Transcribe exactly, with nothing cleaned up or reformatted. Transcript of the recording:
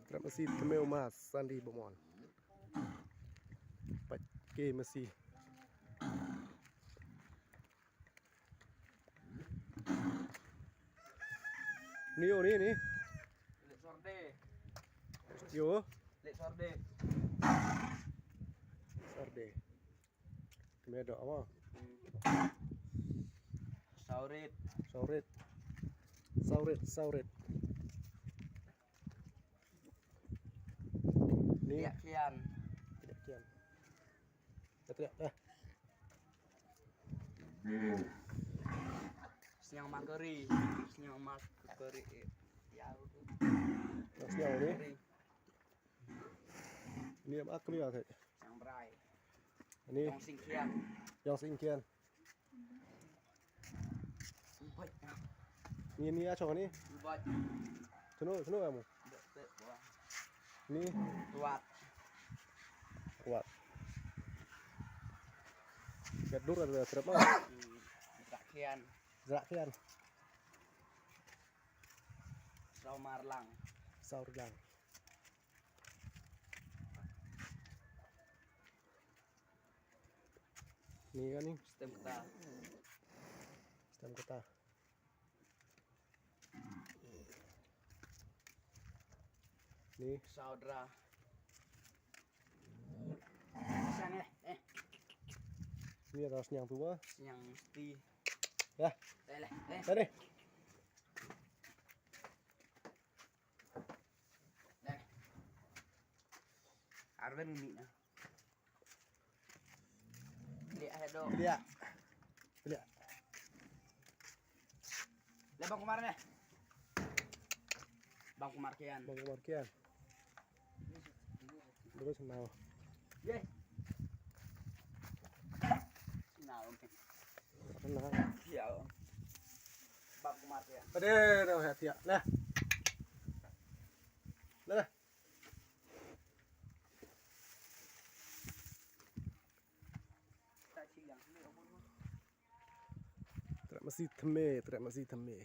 Trep masi thymme u ma Sandi Bamon. Pait ke masi. Ni o ni ni. Lek sorde. Yo. Lek sorde. Sorde. Thymme doh ama. Saurit. Saurit. Saurit, saurit. Ni. Tiak kian. Tiak kian. Dah, dah, dah. Sniang makeri. Sniang makeri. Ya. Sniang ni. Keri. Ni apa kami lah, Kak? Sniang berai. Ni. Yang singkian. Yang singkian. Ni, ni a chong ni. Chunu, chunu kamu. Ni. Kuat. Kuat. Gadur ada terap lah. Zrakian. Zrakian. Saumarlang. Saurlang. Ni kan ni. Stem kata. Stem kata. Ni. Saudra. Sang eh. Eh. Ni ada sniang tua. Sniang mesti. Ya. Leh, leh, leh. Tadi. Arwen ni na. Liak hai do. Liak. Liak. Leh bang kumar ne. Bang kumar kian. Bang kumar kian. Dua senau. Ye. Senau. Senau. Ya. Bang kumar kian. Pada dah hati ya. Nah. Nah. Trep masi thymme, trep masi thymme.